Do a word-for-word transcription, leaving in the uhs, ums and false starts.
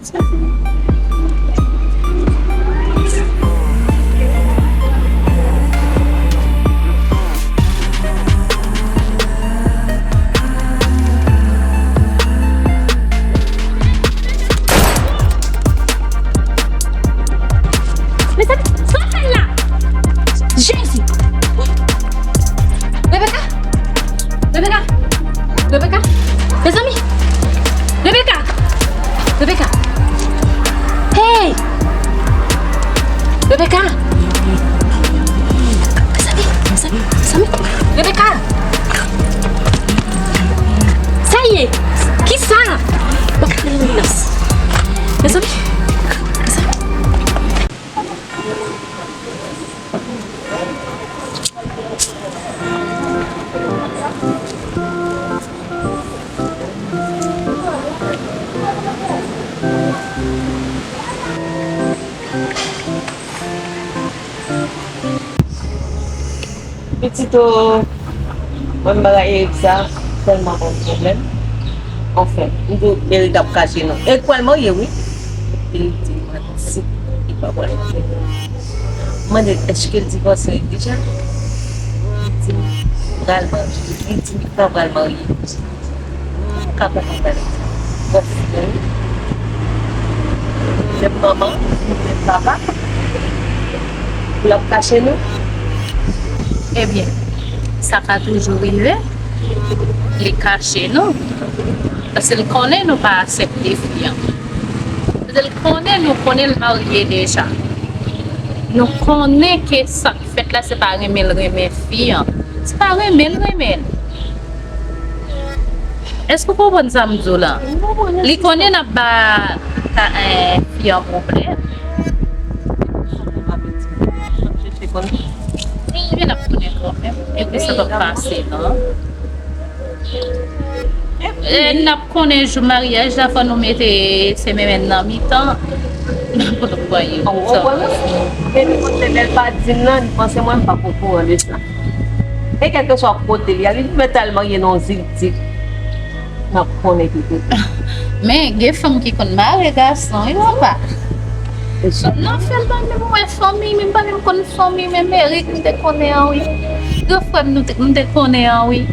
Mezanmi, sa w fè la? Jezi! Rebecca! Rebecca! Rebecca! Mezanmi! Rebecca! Rebecca! Hey! Rebecca! Mezanmi! Mezanmi! Mezanmi! Rebecca! Sa ye? Kisa? Mezanmi! Mezanmi! Pitit o, mwen m bagay Erik sa tèlman ban m pwoblèm. Anfen, m di w Erik ap kache nou. Erik pral marye wi. Epi l di m manti, li pa pral marye. M mande l èske l divòse deja. Li di m pral marye. Li di m li pa pral marye. M ka konprann bagay sa. Bon, menm manman, menm papa, pou l ap kache nou. Ebyen, sa ka toujou rive. Li kache nou. Paske l konnen nou pa aksepte fi an. Paske l konnen nou konnen l marye deja. Nou konnen ke sa k fèt la, se pa renmen l renmen fi an. Se pa renmen l renmen l. Èske w konprann sa m di w la? Li konnen n ap ba ka, eh, fi an pwoblèm. Li vin ap konnen kanmenm. Epi sa p ap pase, non. Eh, n ap konnen jou maryaj la, fò nou mete semèmen nan mitan. N ap konn kwaye. Ou konprann? Epi kote lè l pa di m nan, li panse mwen m p ap okouran de sa. E kèlkeswa kote li a, li menm ta al marye nan yon ziltik. N ap konnen ki kote. Men, gen fanm ki konn mare gason, wi, papa. Non, sèlman, men mwen fanmi, men m pa menm konn fanmi, men Erik, m te konnen an, wi. Gran frè m, nou te, m te konnen an, wi.